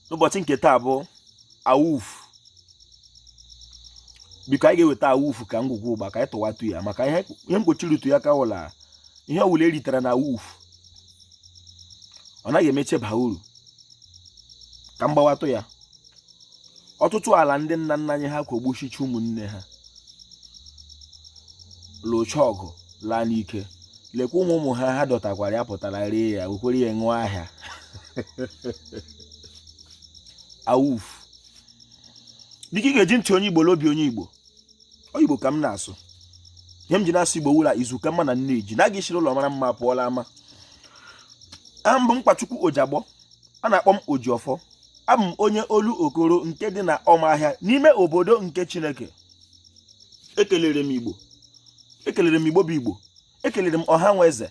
N'ụbọchị nke taa bụ awuf. Biko, anyị ga-eweta awuf ka ngwugwu ụgba ka anyị tụwatụ ya, maka ihe mkpochiri tụ ya ka ụla ihe ọwụla eritere na awuf ọ naghị emeche baa uru. Ka m gbawatụ ya. Ọtụtụ ala ndị nna nna anyị ha kwogbuchicha ụmụnne ha, lụcha ọgụ laa n'ike, lekwa ụmụ ụmụ ha, ha dọtakwara ya pụtara ree ya, wekwere ya ṅụọ ahịa. Awuf. Dịka ị ga-eji ntị onye Igbo l'obi onye Igbo, ọ Igbo ka m na-asụ. Ihe m ji na-asụ Igbo wụla izu ka mma na nne ji na aga isiri ụlọ mara mma pụọla ama. Aha m bụ Mkpachukwu Ojiagbọ, a na-akpọ m Ojiọfọ. Abụ m onye olu Okoro nke dị na Ọmahịa n'ime obodo nke Chineke. Ekelere m Igbo, ekelere m Igbo bụ Igbo, ekelere m ọha nwe eze,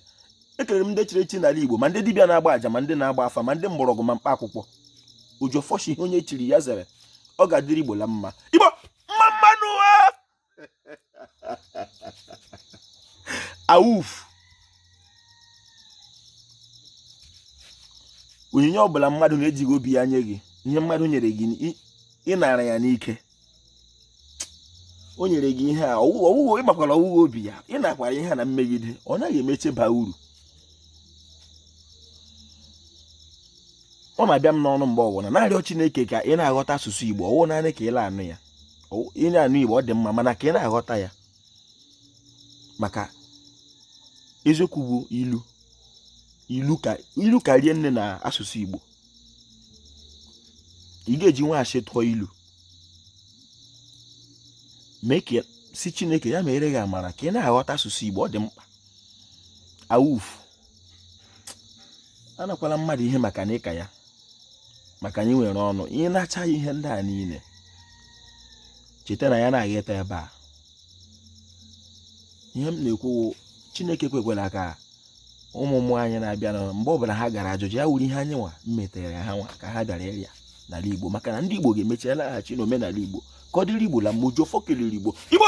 ekelere m ndị chiri echi n'ala Igbo, ma ndị dibịa na-agba aja, ma ndị na-agba afa, ma ndị mgbọrọgwụ, ma mkpa akwụkwọ. Ojiọfọ shi ihe onye chiri ya zere, ọ ga-adịrị Igbo la mma. Igbo mma mma nụ. Awuf. Onyinye ọbụla mmadụ na-ejighị obi ya nye gị, ihe mmadụ nyere gị, ị nara ya n'ike. O nyere gị ihe a, ọwụghị ịgbakwara ọwụghị obi ya, ị nakwara ihe a na mmegide, ọ naghị emeche baa uru. Ọ na-abịa m n'ọnụ mgbe ọbụla na-arịọ Chineke ka ị na-aghọta asụsụ Igbo, ọwụ naanị ka ị na-anụ ya. Ị na-anụ Igbo ọ dị mma, mana ka ị na-aghọta ya, maka eziokwu bụ ilu ilu ka ilu karie nne na asụsụ Igbo. Ị ga-eji nwaashị tụọ ilu, mee ka si Chineke ya mere gị amara ka ị na-aghọta asụsụ Igbo, ọ dị mkpa. Awuf. Anakwala mmadụ ihe maka na ịka ya, maka na ị nwere ọnụ. Ị nacha ya ihe ndị a niile, cheta na ya na-aga ịta ebe a. Ihe m na-ekwu, Chineke kwekwara ka ụmụ ụmụ anyị na-abịa na mgbe ọbụla ha gara ajụjụ ya wuru ihe anyị nwa metere ha nwa ka ha bịara ịrịa n'ala Igbo, maka na ndị Igbo ga-emechi laghachi n'omenala Igbo ka ọ dịrị Igbo la mma. Ojiọfọ kelere Igbo. Igbo.